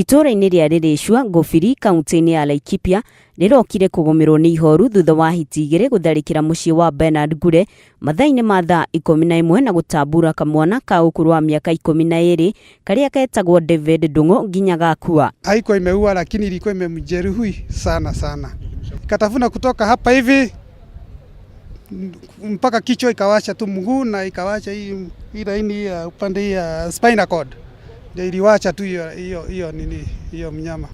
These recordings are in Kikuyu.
Itũũra-inĩ rĩa Rĩrĩcua, Ngũbiri, kaunti-inĩ ya Laikipia rĩrokire kũgũmĩrwo nĩ ihoru thutha wa hiti igĩrĩ gũtharĩkĩra mũciĩ wa Bernard Ngure mathaa-inĩ ma thaa 11 na gũtambura kamwana ka ũkũrũ wa mĩaka 12 karĩa ketagwo David Ndung'u nginya gakua. Haikuwa imeua lakini ilikuwa imemjeruhi sana sana. Ikatafuna kutoka hapa hivi mpaka kichwa ikawasha tu mguu na ikawacha hii laini ya upande hii ya spinal cord. Ndio iliwacha tu hiyo hiyo hiyo nini hiyo mnyama.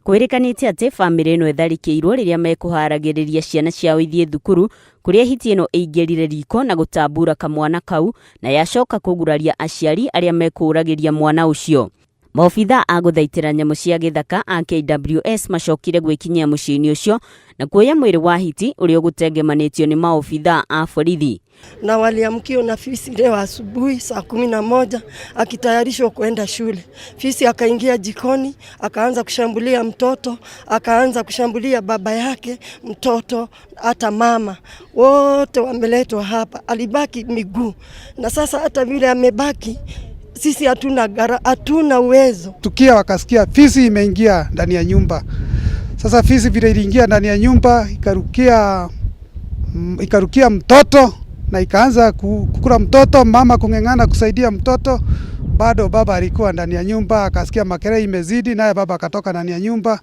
Kwĩrĩkanĩte atĩ bamĩrĩ ĩno ĩtharĩkĩirwo rĩrĩa mekũharagĩrĩria ciana ciao ithiĩ thukuru kũrĩa hiti ĩno ĩingĩrire riko na gũtambura kamwana kau na yacoka kũguraria aciari arĩa mekũragĩria mwana ũcio. Maobithaa a gũthaitĩra nyamũ cia gĩthaka a KWS macokire gwĩkinyia mũciĩ-inĩ ũcio na kuoya mwĩrĩ wa hiti ũrĩa ũgũtengemanĩtio nĩ maobithaa a borithi. Na waliamkiwa na fisi leo asubuhi saa 11 akitayarishwa kuenda shule. Fisi akaingia jikoni akaanza kushambulia mtoto, akaanza kushambulia baba yake, mtoto, hata mama, wote wameletwa hapa. Alibaki miguu, na sasa hata vile amebaki sisi hatuna uwezo. Tukia wakasikia fisi imeingia ndani ya nyumba. Sasa fisi vile iliingia ndani ya nyumba ikarukia mtoto na ikaanza kukula mtoto, mama kung'eng'ana kusaidia mtoto. Bado baba alikuwa ndani ya nyumba, akasikia makelele imezidi, naye baba akatoka ndani ya nyumba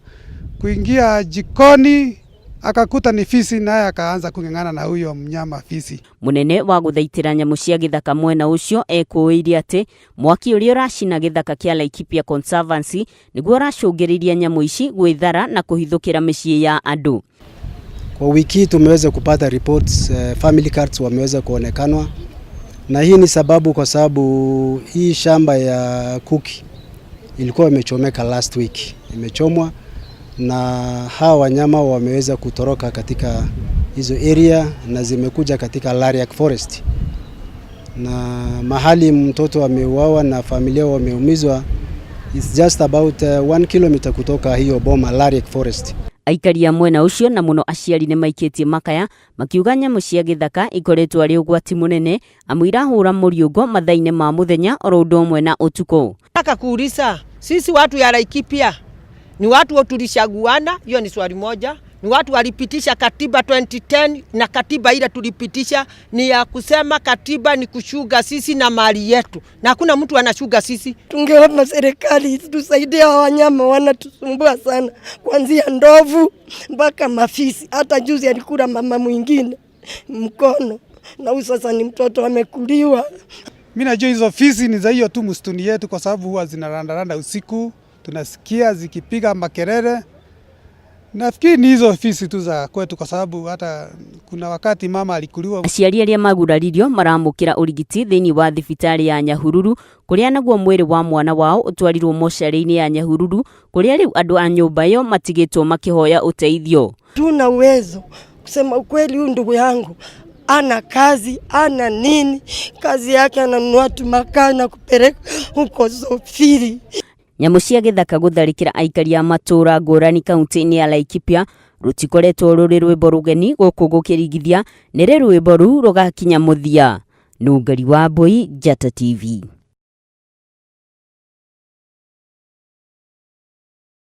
kuingia jikoni akakuta ni fisi, naye akaanza kung'eng'ana na huyo mnyama fisi. Munene wa gũthaitĩra nyamũ cia gĩthaka mwena ũcio ekũĩire atĩ mwaki ũrĩa ũracina gĩthaka kĩa Laikipia Conservancy nĩguo ũracũngĩrĩria nyamũ ici gwĩthara na kũhithũkĩra mĩciĩ ya andũ. Kwa wiki hii tumeweza kupata reports, family cats wameweza kuonekanwa, na hii ni sababu kwa sababu hii shamba ya kuki ilikuwa imechomeka last week, imechomwa na hawa wanyama wameweza kutoroka katika hizo area na zimekuja katika Lariak Forest, na mahali mtoto ameuawa na familia wameumizwa it's just about 1 kilometer kutoka hiyo boma Lariak Forest. Aikari a mwena ũcio na mũno aciari nĩ maikĩtie makaya makiuga nyamũ cia gĩthaka ikoretwo arĩ ũgwati mũnene amu irahũra mũriũngo mathaa-inĩ ma mũthenya oro ũndũ ũmwe na ũtukũ. Nataka kuuliza sisi watu ya Laikipia ni watu tulishaguana? Hiyo ni swali moja. Ni watu walipitisha katiba 2010 na katiba ile tulipitisha ni ya kusema katiba ni kuchunga sisi na mali yetu, na hakuna mtu anachunga sisi. Tungeomba serikali tusaidie, hawa wanyama wanatusumbua sana, kuanzia ndovu mpaka mafisi. Hata juzi alikula mama mwingine mkono, na huyu sasa ni mtoto amekuliwa. Mimi najua hizo fisi ni za hiyo tu msituni yetu, kwa sababu huwa zinarandaranda usiku, tunasikia zikipiga makelele. Nafikiri ni hizo fisi tu za kwetu, kwa sababu hata kuna wakati mama alikuliwa. Aciari arĩa maguraririo maramũkĩra ũrigiti thĩinĩ wa thibitarĩ ya Nyahururu kũrĩa naguo mwĩrĩ wa mwana wao ũtwarirwo mocarĩ-inĩ ya Nyahururu kũrĩa rĩu andũ a nyũmba ĩyo matigĩtwo makĩhoya ũteithio. Tuna uwezo kusema ukweli, huyu ndugu yangu ana kazi ana nini, kazi yake ananunua tu makaa na kupeleka huko Sofiri. Nyamũ cia gĩthaka gũtharĩkĩra aikari a matũũra ngũrani kaunti-inĩ ya Laikipia rũtikoretwo rũrĩ rwĩmbo rũgeni gũkũ gũkĩrigithia nĩ rĩ rwĩmbo rũu rũgakinya mũthia. Nũngari wa Mbui, Njata TV.